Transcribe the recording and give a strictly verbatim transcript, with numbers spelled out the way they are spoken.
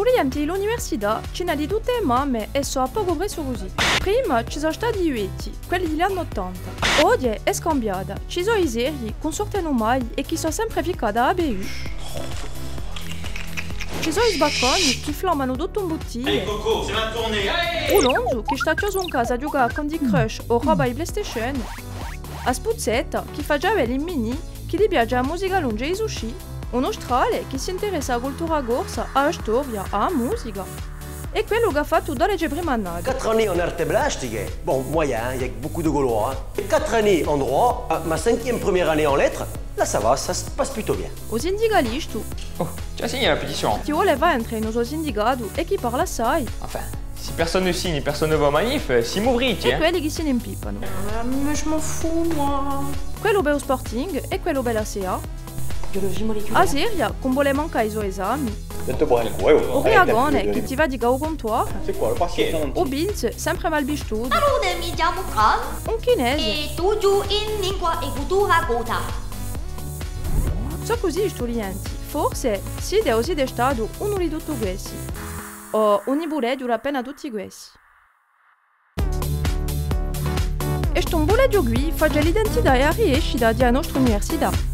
Praticamente l'università ci n'hà di tutte e mamme è sò à pocu pressu cusì. Prima ci sò stati i vechji, quelli di l'anni ottanta. Oghje hè scambiata, ci sò i serji chì ùn sortenu mai è chì sò sempre ficcati à a B U. Ci sò i sbacconi chì flammanu tuttu in buttiglia. Allez, Coco, c'est ma tournée. Allez ! U lonzu chì stà chjosu in casa à ghjucà à Candy Crush o roba di PlayStation. A spuzzetta chì face a bella in mini, chì li piace a musica lunga è i sushi. Unu strale chì s'interessa à a cultura corsa, à a storia, à a musica. Hè quellu chì hà fattu dodeci prime annate. Quatre années en arts et plastiques, bon, moyen, hein, il y a beaucoup de Gaulois, hein. Quatre années en droit, ah, ma cinquième première année en lettres, là ça va, ça se passe plutôt bien. U sindicalistu. Oh, tu as signé la pétition ? Chì vole fà entre in u so sindicatu è chì parla assai. Enfin, si personne ne signe, personne ne va aux manifs, euh, simu fritti, eh. È quelli chì si ne impippanu. Ah, mais je m'en fous, moi. Quellu per u Sporting è quellu per la SEA. Biologie moléculaire. A seria, chì ùn vole mancà i so esami. Detto pure ancu, eh, oh. U briacone chì si fatica à u comptoir. C'est quoi, le paquet ? U pinze, sempre mal vistutu. Allora, mi chjamu Fran. Un chinese. È studiu in lingua è cultura corsa. Sò cusì i studienti. Forse site o site statu unu di tutti questi. O ùn ni vulete appena tutti questi. È stu buleghju quì face l'identità è a riescita di a nostra università.